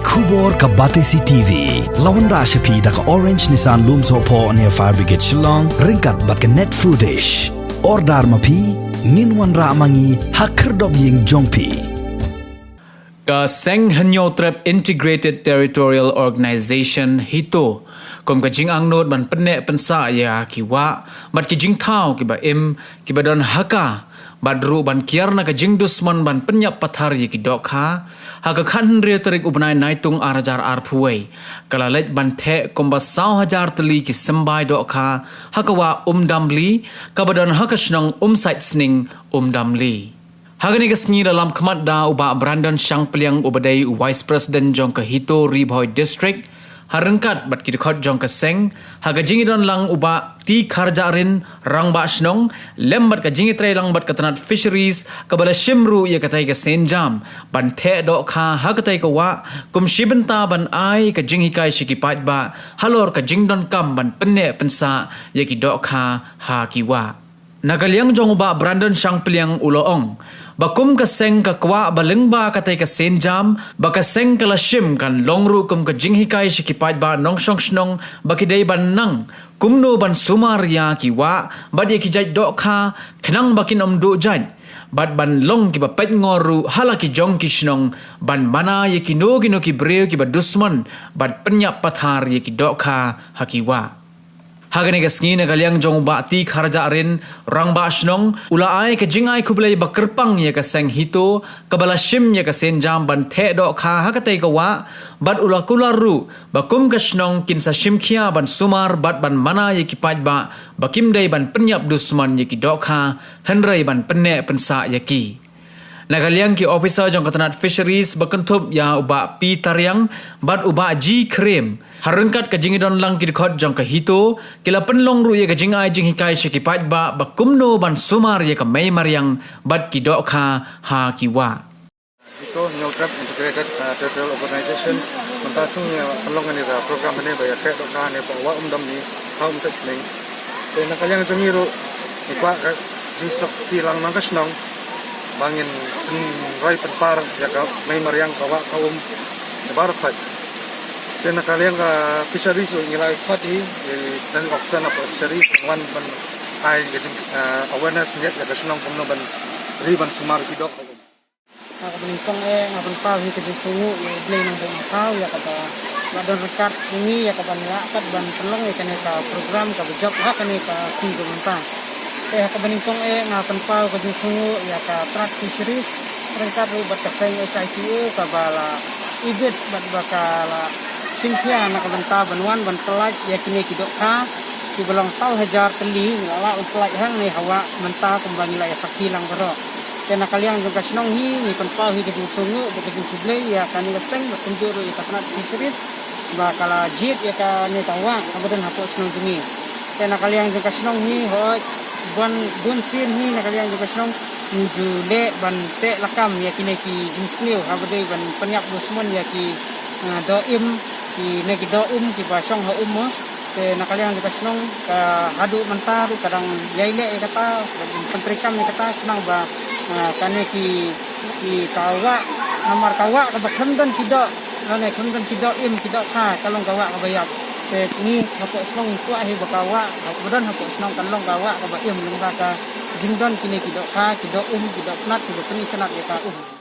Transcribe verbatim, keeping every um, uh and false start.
Khubor ka Batesi T V la wanrah sha phi da ka Orange Nissan Lumsohphoh near Fire Brigade Shillong ryngkat bad ka Net Foodish. Order ma phi, ngin wanrah ma ngi ha khyrdop ïing jong phi. Ka Seng Hynñiewtrep Integrated Territorial Organization, HITO, kum ka jingangnud ban pynneh pynsah ïa ki wah bad ki jingthaw kiba im, kiba don ha ka, bad ruh ban kiar na ka jingdusmon ban pynïap pathar ïa ki dohkha, ha ka khathynriew tarik u bnai Naitung ar hajar arphew wei, ka la leit ban theh kumba saw hajar tylli ki symbai dohkha ha ka wah Umdamli, kaba don ha ka shnong Umsaitsning, Umdamli. Ha kane ka sngi la lam khmat da u Bah Brandon Shangpliang uba dei u Vice President jong ka HITO Ri Bhoi District, ha ryngkat bad ki dkhot jong ka seng, ha ka jingïadon lang u Bah T Kharjahrin, Rangbah Shnong, lem bad ka jingïatreilang bad ka tnat Fisheries, kaba la shim ruh ïa katei ka sienjam ban theh dohkha ha katei ka wah, kum shi bynta ban ai ka jinghikai sha ki paidbah halor ka jingdonkam ban pynneh pynsah ïa ki dohkha ha ki wah. Na ka liang jong u Bah Brandon Shangpliang u la ong ba kum ka seng ka kwah ba lyngba katei ka sienjam ba ka seng ka la shim kan long ruh kum ka jinghikai sha ki paidbah nongshong shnong ba ki dei ban nang kumno ban sumar ïa ki wah bad ïa ki jait dohkha khnang ba kin ym duh jait, bad ban long kiba peit ngor ruh ha la ki jong ki shnong ban mana ïa kino kino ki briew kiba dusmon ban pynïap pathar ïa ki dohkha ha ki wah. Ha kane ka sngi, na ka liang jong u Bah T Kharjahrin, Rangbah Shnong, u la ai ka jingai khublei ba kyrpang ïa ka seng HITO kaba la shim ïa ka sienjam ban theh dohkha ha katei ka wah, bad u la kular ruh ba kum ka shnong kin sa shim khia ban sumar bad ban mana ïa ki paidbah ba kim dei ban pynïap dusmon ïa ki dohkha, hynrei ban pynneh pynsah ïa ki. Na ka liang ki ophisar jong ka tnat Fisheries, ba kynthup ïa u Bah P Tariang bad u Bah G Khrem, ha ryngkat ka jingïadon lang ki dkhot jong ka HITO, ki la pynlong ruh ïa ka jingai jinghikai sha ki paidbah ba kumno ban sumar ïa ka mei mariang bad ki dohkha ha ki wah. HITO, Hynñiewtrep Integrated, uh, Territorial Organization, mynta sngi, uh, pynlong ïa kane ka program hangne ba ïa theh dohkha hangne hapoh wah Umdamli, ha Umsaitsning. Te na ka liang jong ngi ruh, ngi kwah ka jingsnoh kti lang na ka shnong ba ngin pynroi pynpar ïa ka mei mariang, ka wah ka um, ïa baroh khoit. Te na ka liang ka Fisheries ruh ngi la khot ïa i Planning Officer na ka Fisheries wan ban ai ka jing, eh, awareness ïa ka shnong kumno ban ri ban sumar ki doh. Ha kaba nyngkong eh nga pynpaw hi ka jingsngewnguh ïa U Blei Nongbuh Nongthaw ïa kaba la don ryngkat ïa ngi ïa kaban lah pat ban pynlong ïa kane ka program kaba jop ha kane ka sngi ba mynta. Te ha kaba nyngkong eh nga pynpaw ka jingsngewnguh ïa ka Tnat Fisheries ryngkat ruh bad ka seng H I T O kaba la ibit bad ba ka la shim khia na ka bynta ban wan ban pyllait ïa kine ki dohkha kiba long saw hajar tylli, ngi la lah ban pyllait hangne ha wah mynta kumba ngi la ïa sakhi lang baroh. Te na ka liang jong ka shnong hi ngi pynpaw hi ka jingsngewnguh bad ka jingkhublei ïa kane ka seng bad kumjuh ruh ïa ka Tnat Fisheries ba ka la jied ïa kane ka wah kaba don hapoh shnong jong ngi. Te na ka liang jong ka shnong hi, hooid, bun bun sien hi na ka liang jong ka shnong ngi ju leh ban teh lakam ïa kine ki jingsniew haba dei ban pynïap dusmon ïa ki, ah, doh im, kine ki doh um kiba shong ha um mo. Te na ka liang jong ka shnong, ka haduh mynta ruh ka dang ïai leh ïa kata, ka dang pyntreikam ïa kata, khnang ba, ah, kane ki, ki ka wah, namar ka wah kaba khlem don ki doh, lane khlem don ki doh im, ki dohkha, ka long ka wah kaba ïap. Te ngi hapoh shnong ngi kwah hi ba ka wah kaba don hapoh shnong kan long ka wah kaba im, lyngba ka jingdon kine ki dohkha, ki doh um, ki doh tnat, kiba pyni tnat ïa ka um.